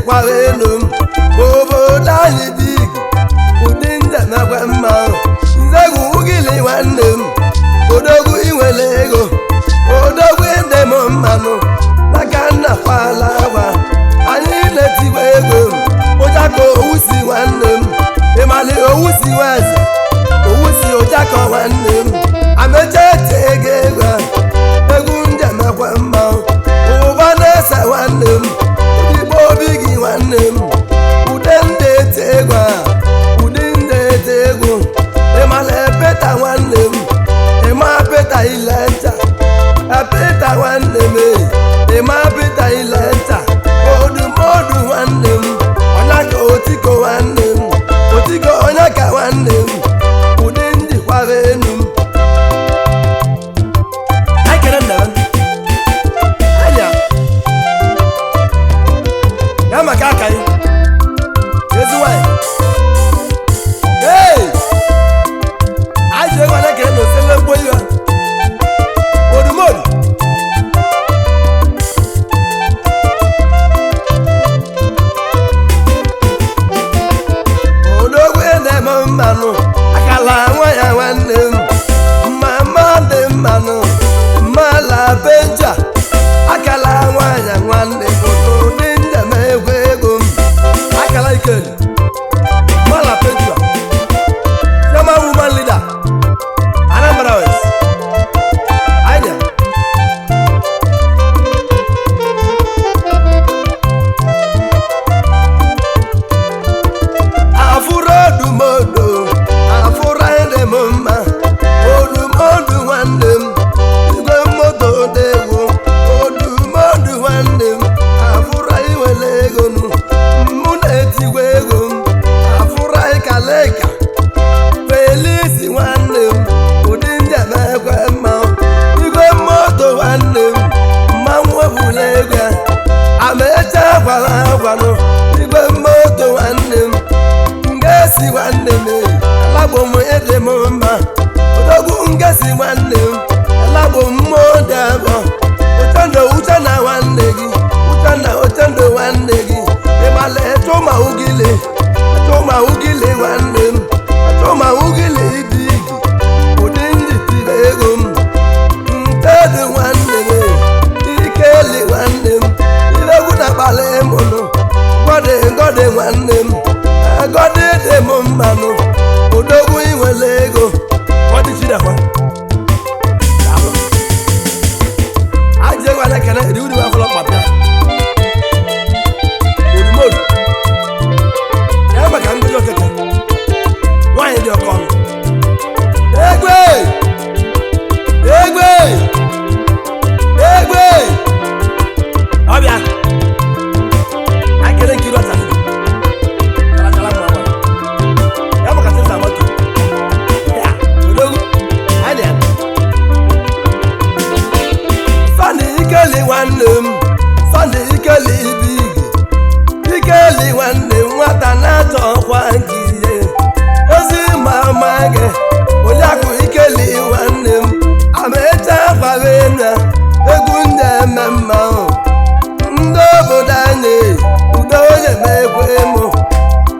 njikwara elu m obodo anyị big ụdị njemekwe mma nzegwu ugili nwanne m odogwu inwere ego odogwu ede m mmanụ n'aka nna kwala akwa anyị na-etikwa ego ụjakọ owusi nwanne m ịmali owusi nweze owusi ụjakọ nwanne m amecha ete ego ego egwu njemekwe mma ụba na-ese nwanne m odigbo obi gị nwanne m ude ndị ete ego a ụdị ndị ete ego ịmala epeta nwanne m ịma peta ile ncha epeta nwanne m ịma peta ile ncha odumodu nwanne m onye ka otiko nwanne m otiko onye ka nwanne m ụdị njikwara enu m Ekele nna m. Anya. Ya maka aka yi. Ezi nwanyị. Hey! Anyị ji ego anyị ekele na osele mgbo iwe. Odumodu. Odogwu na-eme mmanụ akala nwa ya nwanne m mama dị mmanụ mmala benja akala nwanya nwanne m ụdị njem egwu ego m Akala Ikeli. Mala Petra. Chairman woman leader. Anambra West. Anya. Afụrụ odumodu afụrụ dị m mma odumodu nwanne m igwe moto dị egwu odumodu nwanne m afụrụ iwere ego nụ mụ na-etigwe ego m afụrụ ịkalịka felisi nwanne m ụdị njem ekwe mma igwe moto nwanne m mmanwụ ebula ego ya amaecha gwara agwanụ igwe moto nwanne m ngesi nwanne m alagbo m ịdị m mma odogwu ngesi nwanne m alagbo mmụọ dị abụọ uchendo uchena nwanne gị uchena uchendo nwanne gị ịmala chụma ugili chụma ugili nwanne m chụma ugili ibi igi ụdị ndị tiri ego m ntedu nwanne m ikeli nwanne m iregwu na kpala ịmụnụ gọdị gọdị nwanne m agọdị dị m mmanụ odogwu inwere ego Ọ dị Chidekwa. Daalụ. Anyị ji ego anyị ekele eri uru afọlọ mkpapịa. Odumodu. Ya maka ngozi okeke. Nwaanyị dị ọkọ ọnụ. Egwe egwe egwe Ọbịa. Anyị kele Nkiru Ọchafụgo. Kalakala mma nwa. Ya maka Tesa moto. Ya, odogwu. Anyị dị ya. Sọnde Ikeli nwanne m Sọnde Ikeli ibi igi Ikeli nwanne m nwata na-achọ ọkwa nke ihe ozi ma ama gị Oriakụ Ikeli nwanne m amaecha akwara na egwu ndị eme mmanwụ ndị obodo anyị udo onye mekwe mụ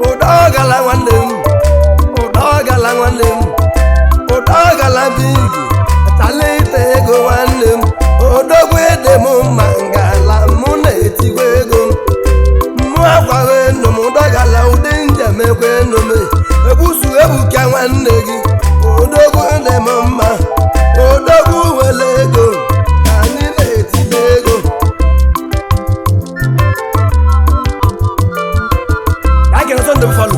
ụdọ ọgala nwanne m ụdọ ọgala nwanne m ụdọ ọgala bigi talite ego nwanne m odogwu ịdị m mma ngala mụ na-etigwe ego m mụ akwaghị enu m ụdọgala ụdị njem ekwe enu m ebusu ebuka nwanne gị odogwu dị m mma odogwu were ego ka anyị na-etinye ego. Ka anyị kele Sunday Buffalo.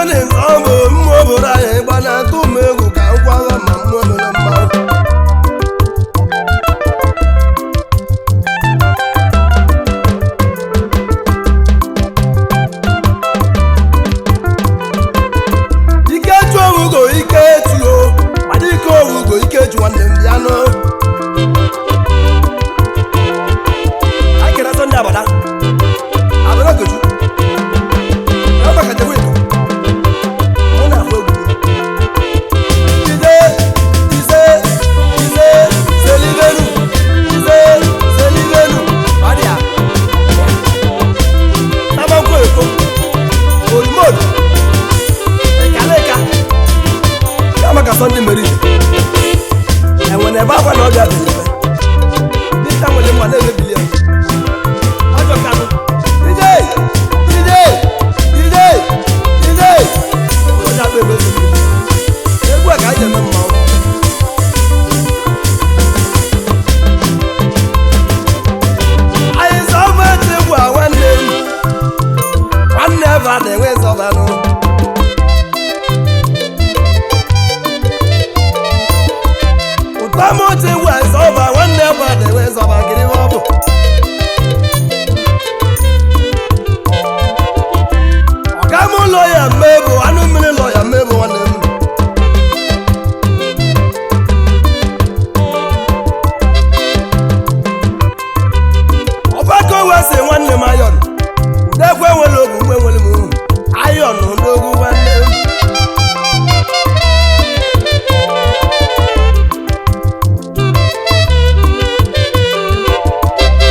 Anthony Nzọbụ mmụọ obodo anyị gbanatụ m egwu ka m gwara ma mmụọ mere mmanwụ. Ikechu owugo Ikechu o Madike owugo Ikechu nwanne m bịa nụ. Anyị kere Sunday Abada Abada Okechu ya maka jewe iko mụ na-ahụ egwu. Ise ise ise selibenu ise selibenu. Ọ dị ya tabankwu eko olumolu ekaleka ya maka Sunday mere ije enwe na ebe akwa na ọbịa dị ife dịka nwere mma na-emebili ya ọjọ kanụ. Ije ije ije ije. Onye akpa ebe ezigbo egwu a ka anyị ji eme mmanwụ. Anyị zọba eti gwa nwanne m nwanne ebe a na-enwe zọbanụ. Ụtọ m otu gwa zọba nwanne ebe a na-enwe zọba gịrị ọ bụ. Ọga m ụlọ ya mmebụ anụ mmiri lọ ya mmebụ nwanne m. Ọgbakọ wee sị nwanne m ayọn udekwe nwere ogu mgbe nwere m ayọn n'ogu nwanne m.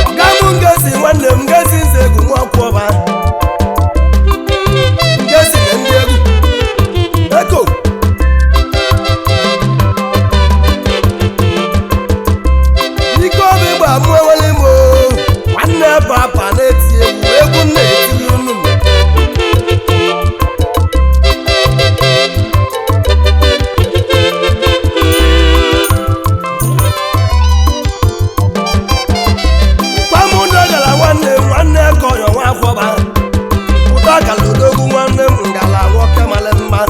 Ọga m ngezi nwanne m ngezi nze egwu nwa ọkwụọba ngezi na ndị egwu eko ike obi gba mụ enwere m oo. Nwanne papa na-eti egwu egwu na-etiri unu m. Kwamụndụ gara nwanne m nwanne kọyọ nwa akwọba ụtọ gara odogwu nwanne m ngala nwoke mara mma.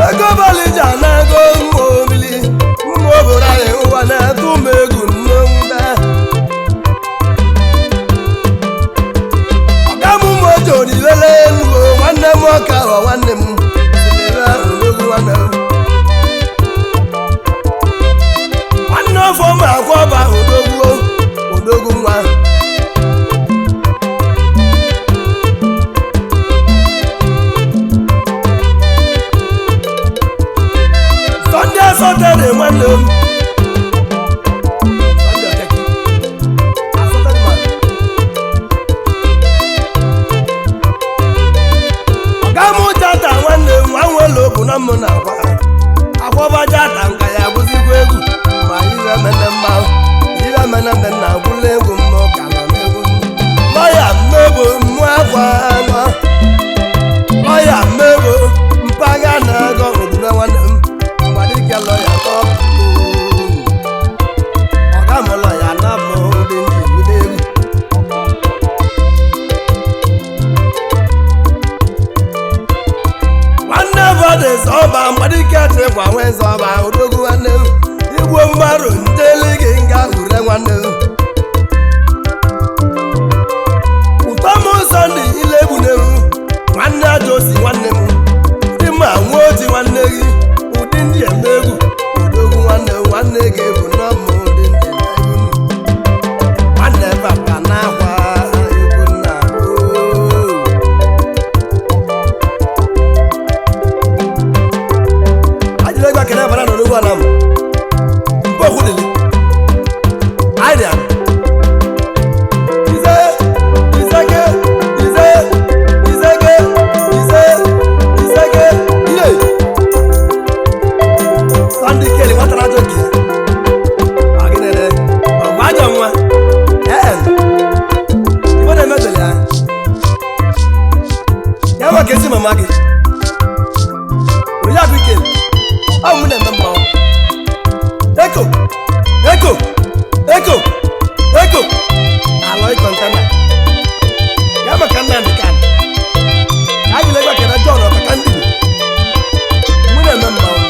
Ego balija na-ego mma obili mma obodo anyị ụwa na-atụ m egwu nnenwude. Ọga m mojo rilele elu o, nwanne m ọka ghọ nwanne m silere odogwu nwanne m. Nwanne ọfọ m akwọba odogwu odogwu nwa. Sunday Saturday nwanne m. Sunday Okeke asatọ man. Ọga m jata nwanne m nwa nwere obu na mụ na akwa akwọba jata nka ya bụzikwa egwu ma ire mene mma ire mene mene na agwụla egwu mmụọ ka nọ n'egwu lọya mmegbu mmụọ akwa anọ lọya mmegbu mpaghara na-agọ odume nwanne m mgbadike lọya tọ ọga m lọya na mụ dị njigide egwu. Nwanne bọdụ zọba mgbadike chịkwa nwe zọba odogwu nwanne m igbo mgbarụ ndeli gị nga ure nwanne m. Ụtọ m Sọnde ile egbunewu nwanne ajosi nwanne m dị mma nwa oji nwanne gị ụdị ndị eme egwu odogwu nwanne m nwanne gị bụ nọmụ ụdị ndị eme egwu nwanne papa na-akwa egwu nna oo. Ajịrị egwu akene abara nọ n'ugwu ala m mgbe okwu dịlị anyị dị Ize izege ize izege ize izege ile Sunday kele nwata na ajọ nke ya ọ gị nene ọ bụ ajọ nwa ee ife na-emebele ya ya maka ezi mama gị onye abụ ike ọ mụ na-eme mmanwụ eko eko eko. Eko alọị kọntena ya maka Nnamdị Kanụ ka anyị legba kena John ọkaka ndị Igbo mụ na-eme mmanwụ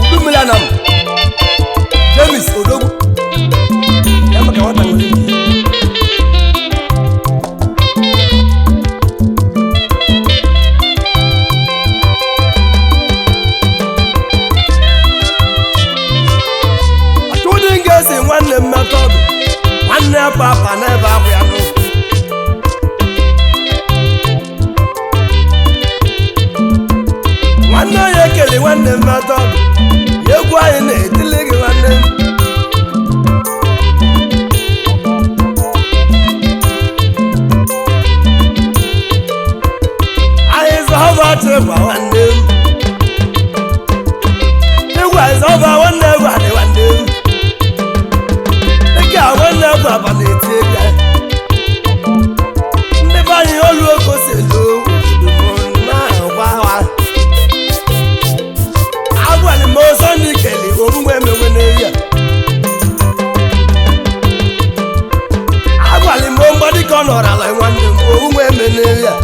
udu mmiri anam James Odogwu ya maka nwata nwere ike. Achụdị nga-esi nwanne m metọ ọdụ nwanne ya papa n'ebe ahụ ya nụ. Nwanne onye ekele nwanne m metọ ọdụ egwu anyị na-etili gị nwanne m. Anyị zọba chịkwa nwanne m. Egwu anyị zọba nwanne egwu adị nwanne m. Dịka nwanne egwu abalị eti egwu ndị be anyị olu oko si elu na-agwa ha. Agwalị m ọzọ ndị keli orugbo emewe n'eri a. Agwalị m mgbe dịka ọ nọrọ ala nwanne m orugbo eme n'eri a.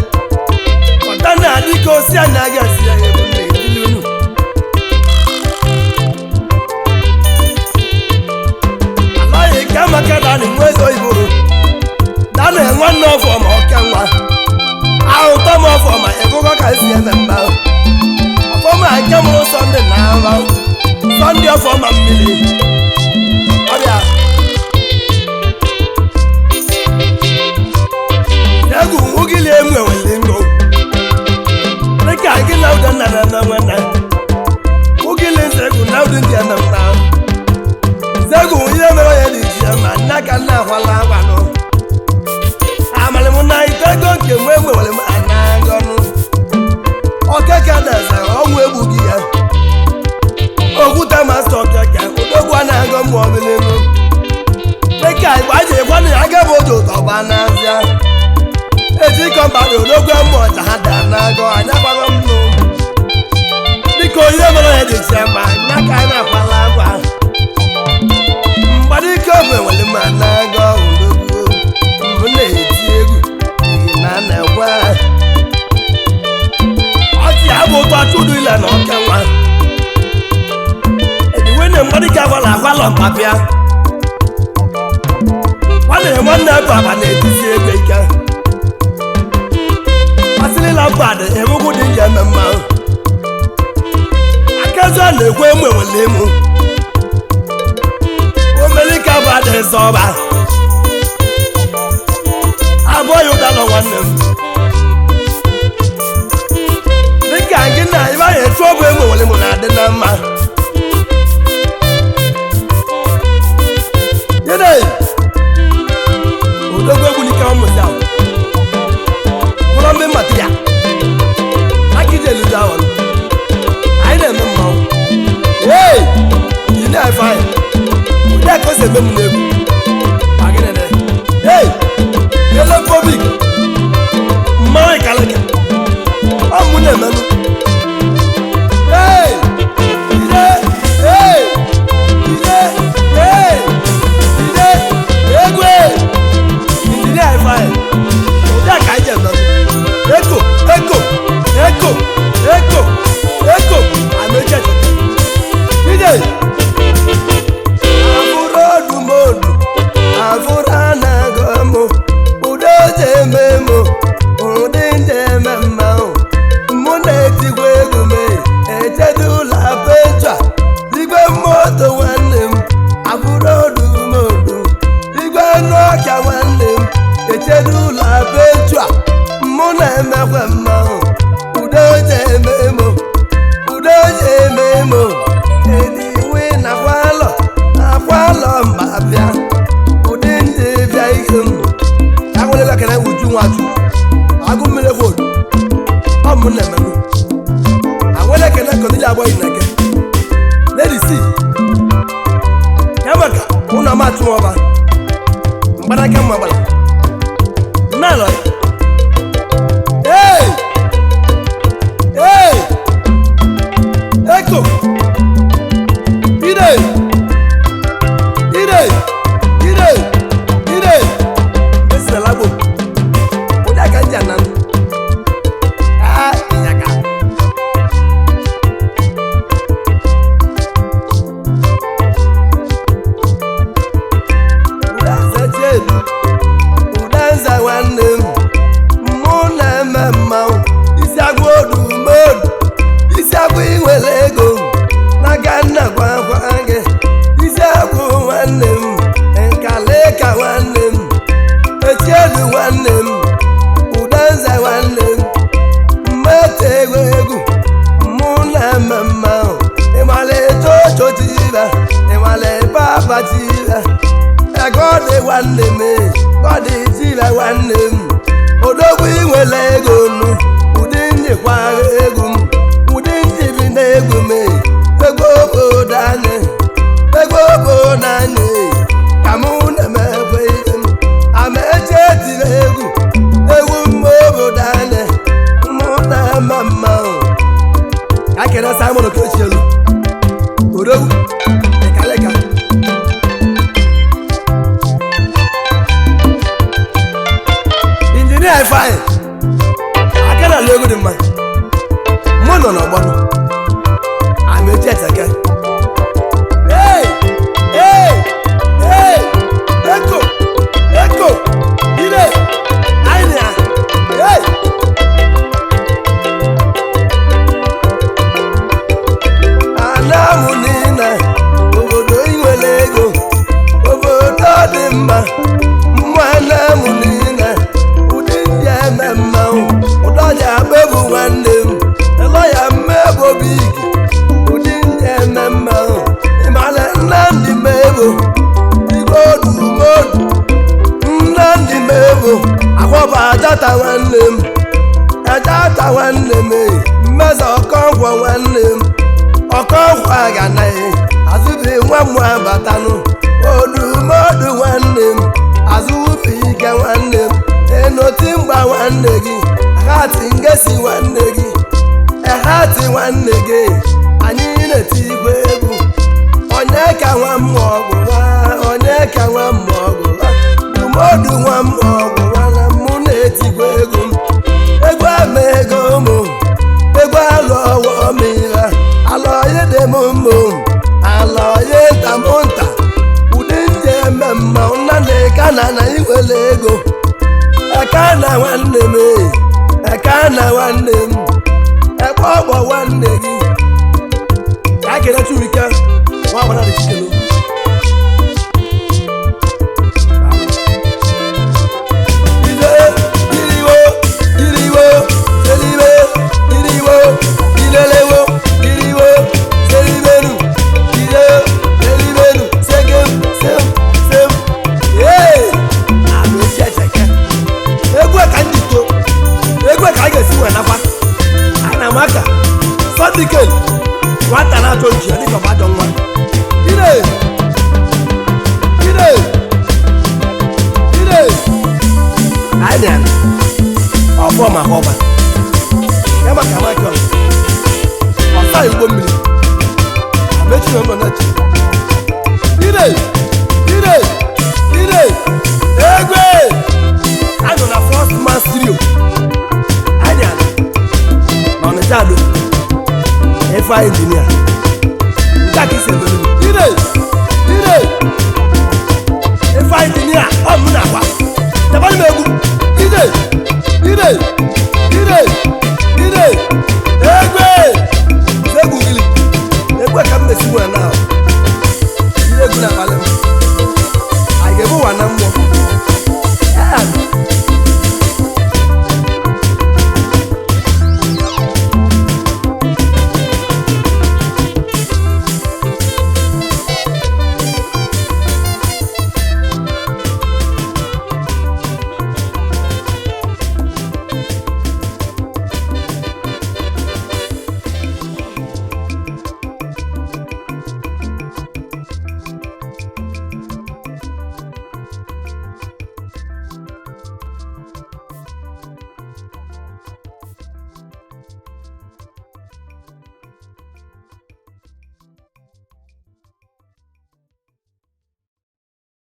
Ọta na dịka osi anaghị esi ya ebu na-etili unu. Alaghị ka maka dani nwa eze oyibo dani nwanne ọfọ ma ọka nwa ahụtọ m ọfọ ma ịgụgọ ka esi eme mba ọfọma nke mụrụ Sọnde na agha Sọnde ọfọma mmiri ọbịa egwu nwugili emu ewele ngo dịka gị na ụda nna na nna nwanna ugili nze egwu na ụdị ndị eme mma zegwu ihe mere onye dị ji ya ma nna ka nna akwala akwanụ amalị m na itego nke mgbe enwewere m anagọnụ okeke na-eze ọnwụ egbughị ya okwute masta okeke odogwu a na-agọ mmụọ bilinu dịka igbe a ji ekwanụ ya aga bụ oji ụtọ gba n'azịa eji kọmpanị odogwu mmụọ ọcha ha daa n'agọ anya gbago m nụ dịka onye mere onye dị ji ya ma nna ka anyị na-akwala akwa mgbadike bụ enwere m anaga odogwu mbụ na-eti egwu ihe na na-ekwe ọchị ya bụ ụtọ chụdụ ile na ọka nwa ediwe na mgbadike agwala agwalọ mpapịa nwanne nwanne bụ aba na-etisi egwu ike asịrịla mkpadị enwegwu dị nji eme mma akazu a na-ekwe emu enwere emu omelika bụ adịghị ọba abụọ ya ụda nọ nwanne m dịka gị na ibe anyị etu ọbụ egbe nwere mụ na-adị na mma yede odogwu egbulike ọmụzi ahụ ụlọ mbe mata ya akije eludo ahụ anyị na-eme mmanwụ ee yi na-efe anyị ụdị aka o si eme m n'egwu ma gịnị dị hey ele public mmanwụ ịkalịka ọ mụ na-emenụ hey ire hey ire hey ire egwe injinia ifeanyị ụdị aka anyị ji emenụ eko eko eko eko eko amechi echete ije afụrụ odumodu afụrụ anaghị mụ udo ji eme mụ ụdị ndị eme mmanwụ mụ na-etigwa egwu m echedula petra igwe moto nwanne m afụrụ odumodu igwe n'ọka nwanne m echedula petra mụ na-emekwa mmanwụ udo ji eme mụ udo ji eme mụ ediwe na kwalọ akwalọ mba bịa ụdị ndị bịa ihe m ka nwere ekele uju nwaju agụ mmiri vodu ọ mụ na-emenụ anwere ekele kọdịli agbọghị na eke lady c ya maka ụnụ ama atụ ọba mgbanaka mma gbara nnalọ ee ee eko ide ide ide abatire egọdị nwanne m gọdị tire nwanne m odogwu inwere ego nụ ụdị njikwa ego m ụdị njibi na ego m ego obodo anyị ego obodo anyị ka mụ na-emekwe ihe m amaeche tiri egwu egwu mma obodo anyị mụ na-ama mma ka kere Simon Okechielu odogwu ịkalịka injinia Ifeanyị aka na ego dị mma mụ nọ n'ọgbọ amaechi eteke. Hey! Hey! Hey! Eko! Eko! Ire! Anyị na ya! Hey! Anamụ niile obodo inwere ego obodo dị mma mma anamụ niile ụdị ndị eme mmanwụ ụdọja mmebu nwanne m elọya mmegbu bigi ụdị ndị eme mmanwụ ịmara Nnamdị Mmegbu igodumodu Nnamdị Mmegbu akwọba ajata nwanne m ajata nwanne m mmeze ọkọngwọ nwanne m ọkọngwọ aganaghị azụbi nwa m abatanụ odumodu nwanne m azụbi ike nwanne m enoti mgba nwanne gị hati ngesi nwanne gị ehati nwanne gị anyị na-eti igwe egwu onye ka nwa mmụọ bụ nwa onye ka nwa mmụọ bụ nwa dumodu nwa mmụọ bụ nwa na mụ na-etigwe egwu m egwu ama ego mụ egwu alụ ọwọ m ire ala onye dị m mbụ ala onye nta m nta ụdị ndị eme mma nna na eka na na iwere ego eka na nwanne m eka na nwanne m ekpe ọgbọ nwanne gị ka a kere Chibuike nwa agbara dị chikelu. Ire, iriwo, iriwo, eliwe, iriwo, ilelewo, iriwo, selibenu, ire, elibenu, segem, sem, sem. Ee, amaechi echeke. Egwu a ka ndị to, egwu a ka a ga-esi wee nakwa. Ana m aka, Sọdịken, nwata na-achọ nchi ya dịka ọ bụ ajọ nwa. Ire, ire, ire. Anyị na ọfọ maka ọba ya maka Michael ọsa igbo mmiri amechi na nọ na chi ire ire ire egwe anọ na first man studio anyị na Ọnịcha ado Ifeanyị.